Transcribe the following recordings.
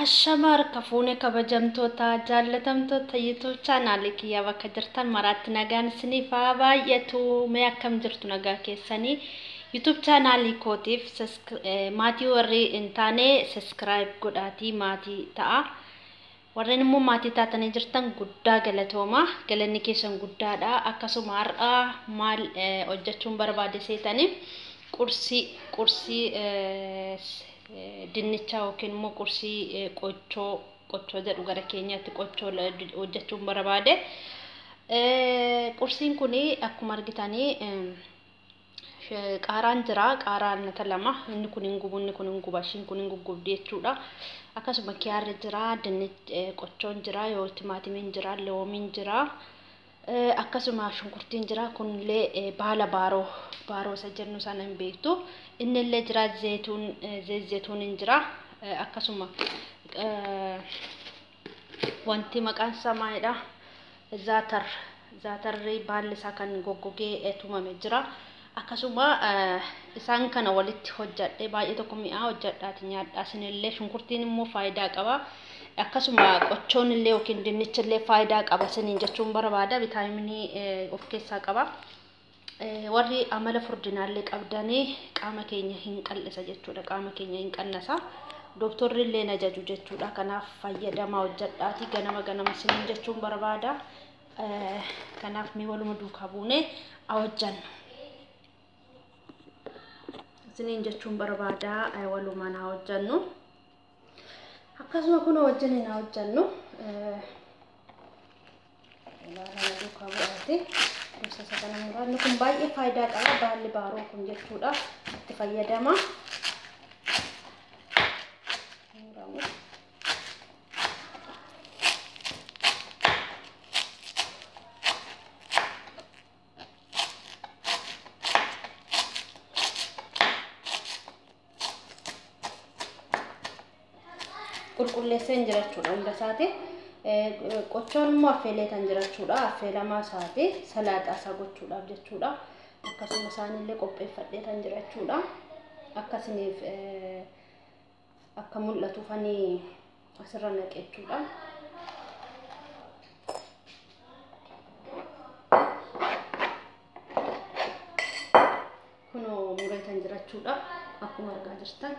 Ashama harka fuune kabajamtoota jaallatamtoota YouTube chaanaalii kiyyaa bakka jirtan maraatti nagaan isiniif haa baay'atu. Mee akkam jirtu nagaa keessanii? YouTube chaanaalii kootiif maatii warri hin taane subscribe godhaatii maatii ta'a. Warreen immoo maatii taatanii jirtan guddaa galatooma. Galanni keessan guddaadha. Akkasuma har'a maal hojjechuun barbaade seetanii qursii dinnicha yookiin immoo qursii qochoo jedhu gara keenyatti qochoo hojjechuun barbaade. Qursiin kun akkuma argitanii qaaraan jira. Qaaraan nata lama. Inni kun hin gubu, inni kun hin guba, ishiin kun hin guggubdi jechuudha. Akkasuma kiyaarri jira, qochoon jira, yoo timaatimiin jira, loomiin jira. Akkasuma shunkurtiin jira. Kunillee baala baaroo isa jennu sana hin beektu. Innillee jira, zeetuun hin jira. Akkasuma wanti maqaan isaa maalidha? Zaatarri baalli isaa kan goggogee tumame jira. Akkasuma isaan kana walitti hojjadhee baay'ee tokko mi'aa hojjedhaati nyaadhaa. Isinillee shunkurtiin immoo faayidaa qaba. Akkasuma qochoon illee yookiin dinnichi illee faayidaa qaba isiniin jechuun barbaada. Vitaaminii of keessaa qaba. Warri amala furdinaallee qabdanii qaama keenya hin qal'isa jechuudha. Qaama keenya hin qannasa. Dooktorri illee na jaju jechuudha. Kanaaf fayyadamaa hojjedhaati ganama ganama isiniin jechuun barbaada. Kanaaf mi waluma duukaa buunee hojjannu. Isiniin jechuun barbaada walumaan haa hojjannu. Akkasuma kun wajjin haa hojjannu. Ilaalaa duukaa bu'aati. Gosa isa kana muraa. Inni kun baay'ee faayidaa qaba. Baalli baaroo kun jechuudha. Itti fayyadama. Qulqulleessee jira jechuudha hunda isaati. Qochoon immoo affeelee kan jira jechuudha. Affeelamaa isaati salaaxaa isaa gochuudhaaf jechuudha. Akkasuma isaanillee qopheeffadhee kan jira jechuudha. Akkasiniif akka mul'atuuf ani asirra naqe jechuudha. Kunoo muree kan jira jechuudha. Akkuma argaa jirtan.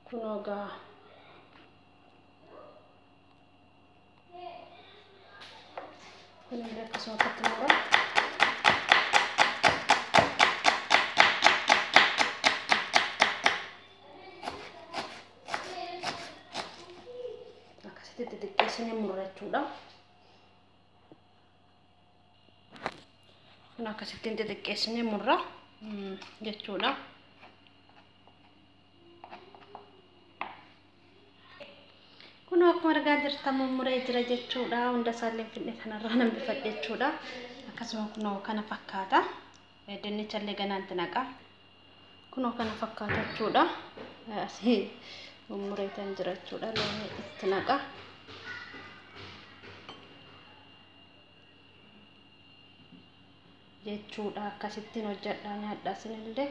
Kunoo gaa kunillee akkasuma akkatti mura. Akkasitti xixiqqeessinee murra jechuudha. Kun akkasittiin xixiqqeessinee murra jechuudha. Kun akkuma argaa jirtan mummuree jira jechuudha. Hunda isaallee finne kanarraa nan bifadhe jechuudha. Akkasuma kunoo kana fakkaata. Dinnicha illee ganaatti naqa. Kunoo kana fakkaata jechuudha. Asii mummuree kan jira jechuudha. Loomii itti naqa. Jechuudha. Akkasittiin hojjedhaa nyaadhaa isinillee.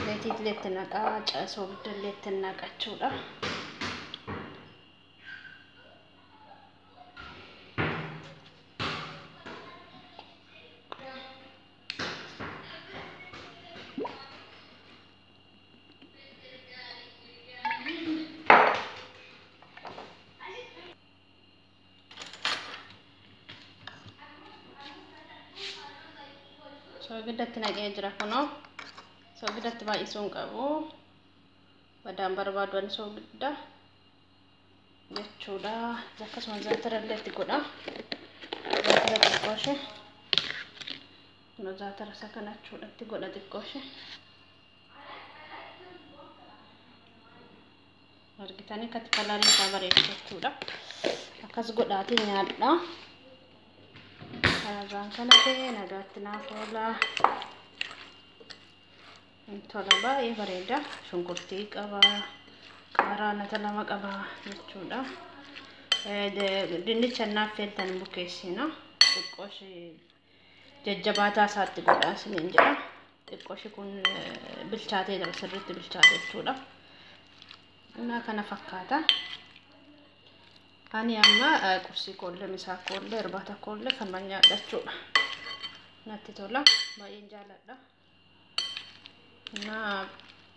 Zayitii illee itti naqaa, soogidda illee itti naqa jechuudha. Soogidda itti naqee jira kunoo. Soogidatti baay'isuu hin qabu. Badaan barbaadu ani soogidda jechuudha. Akkasuma zaatara illee itti godha. Zaatara xiqqoo ishee. Kunoo zaatara isa kana jechuudha itti godha xiqqoo ishee. Argitanii akkatti kalarri isaa bareedu jechuudha. Akkas godhaatii nyaadha. Kanarraan kana ta'e nagaatti naaf oola. Tola baay'ee bareeda. Shunkurtii qaba. Qaaraa nata lama qaba jechuudha. Dinnicha naaf feeltan bukeessina. Xiqqooshi jajjabaataa isaatti godhaa isiniin jedha. Xiqqooshi kun bilchaatee jira sirriitti bilchaate jechuudha. Innaa kana fakkaata. Ani amma qursii koollee, misaa koollee, irbaata koollee kan nyaadha jechuudha. Natti tola. Baay'een jaalladha. Innaa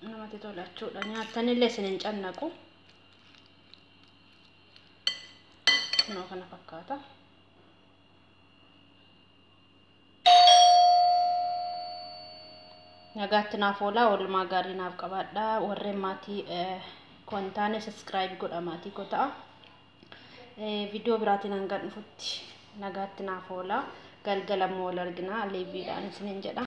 namatti tola jechuudha. Nyaattanillee isin hin cannaqu. Kunoo kana fakkaata. Nagaatti naaf oolaa, oolmaa gaarii naaf qabaadha. Warreen maatii koo hin taane subscribe godha maatii koo ta'a. Viidiyoo biraatiin hanga dhufutti nagaatti naaf oolaa. Galgala immoo wal argina liiviidhaan isiniin jedha.